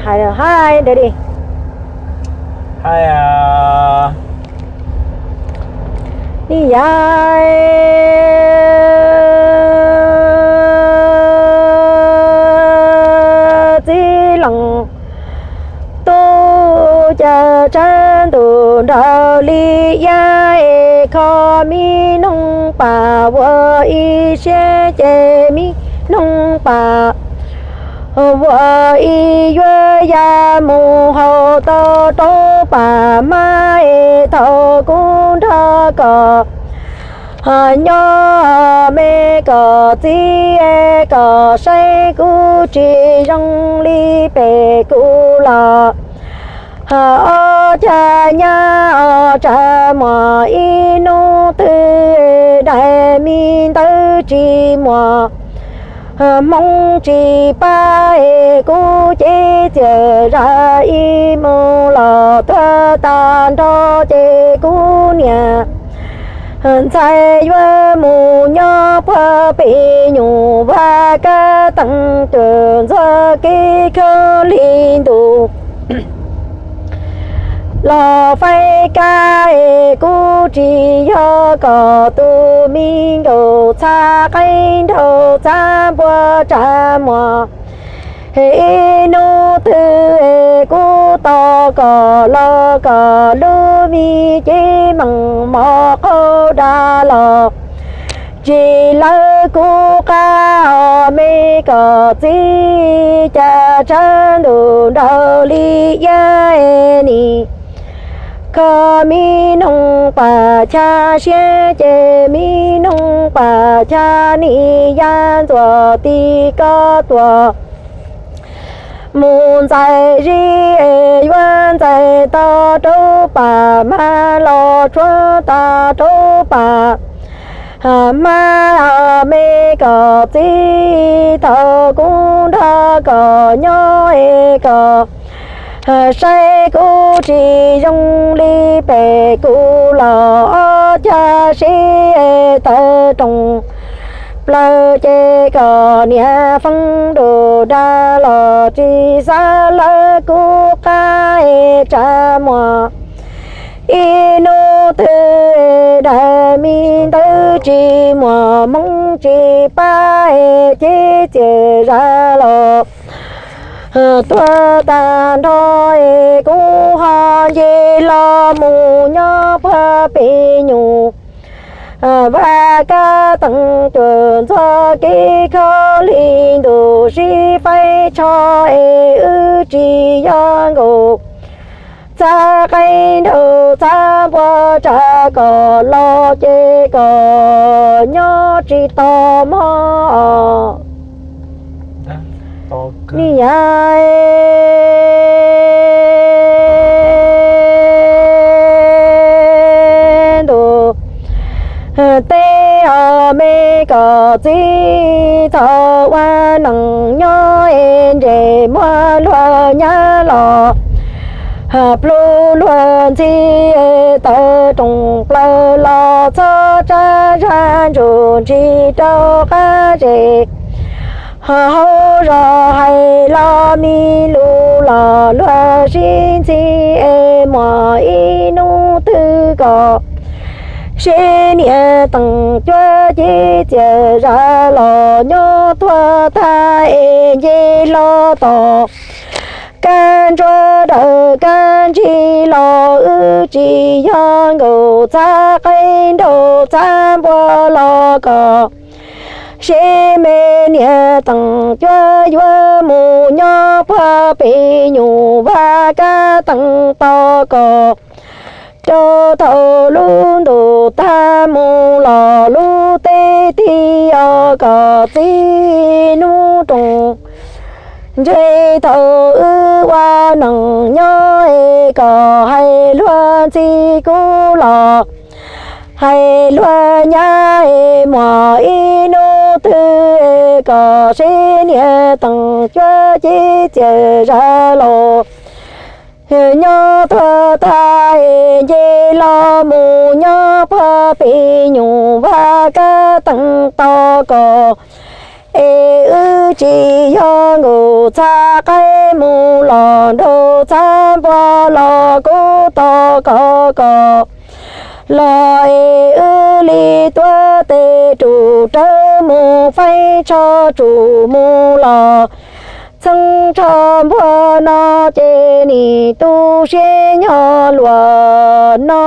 Hais ntawd li. Hais, ni yam txiv leej tub, cas tsawg ntuj nraug li yam es kho mi noog pas ua ib siab ces mi noog pas ua ib yuav ya mus hauv tau rau pas hmab es thaum kuv nrog koj nyob me koj txiv, koj saib kuv tsis zoo li pem kuv los ob cag nyab os. Tsam muaj ib hnub twg daim me ntawv tsis muaj, hmoov tsis pab es kuv cev txiaj zam ib mus los tuag tag nrho ces kuv niam ntxhais yuav mus nyob puag pem nyuj vaj kab teev cuam ntxuag kev khaub lig ntuj los faib kab es kuv tsis yog koj tus me nkauj txhab qeej nraug txhab npua. Tsam muaj ib hnub twg kuv tos koj los koj lub me cev meej mom qaug dag los tsis lawv kuv qab os me koj txiv. Cas tsawg ntuj nraug li yam es nim kho mi noog pas chaw siab ces mi noog pas chaw nim ya ntxuag tim koj tuaj mus ntxais zib es yuav ntxais tau rau pas hmab los tshuav tag rau pas hmab os me koj txiv. Thaum kuv nrog koj nyob es koj saib kuv tsis zoo li pem kuv los ob cag sib tawm rooj plaws ces koj niam feeb nruj dag los tsis xav lawv kuv qab es tsam muaj ib hnub twg daim me ntawv tsis muaj, hmoov tsis pab es cev txiaj zam los tuag tag nrho es kuv ho nce hlo mus nyob puag pem nyuj vaj kab teev cuam ntxuag kev khaub lig ntuj sib faib tsho es wb tsis yog nkauj txhab qeej nraug txhab npua. Tsam koj los ces koj nyob tsis tau mog. Ni yam ntuj teb os me koj txiv, thaum ua neej nyob es ntsej muag luag nyab los plhu luag ntxhi, tawm rooj plaws los txhob tsa zaj ntsuj ntsig rau qab zej. Hauv zos hais los me lus los luag sib ntxhi es muaj ib hnub twg koj sib nias teem cuab cev txiaj zam los nyob tuag tag es nce hlo tom kab ntsuab dawm kab ntsis los wb tsis yog nkauj txhab qeej nraug txhab npua los koj sib me nias teem cuab yuav mus nyob puag pem nyuj vaj kab teev tos koj. Rau thaum lub ntuj tag mus los lub teb tig os koj txiv, hnub rooj ntseg thaum wb ua neej nyob es koj hais luag ntxhi kuv los hais luag nyab es muaj ib hnub twg koj sib nias teem cuab cev txiaj zam los nyob tuag tag es nce hlo mus nyob puag pem nyuj vaj kab teev tos koj. Es wb tsis yog nkaus txhab qaib mus los nraug txhab npua los kuv tos koj kom los es wb li tuab tes rus rawv mus faib tsho tsum mus los txheeb tsho npua no ces nim tu siab nyob luag no.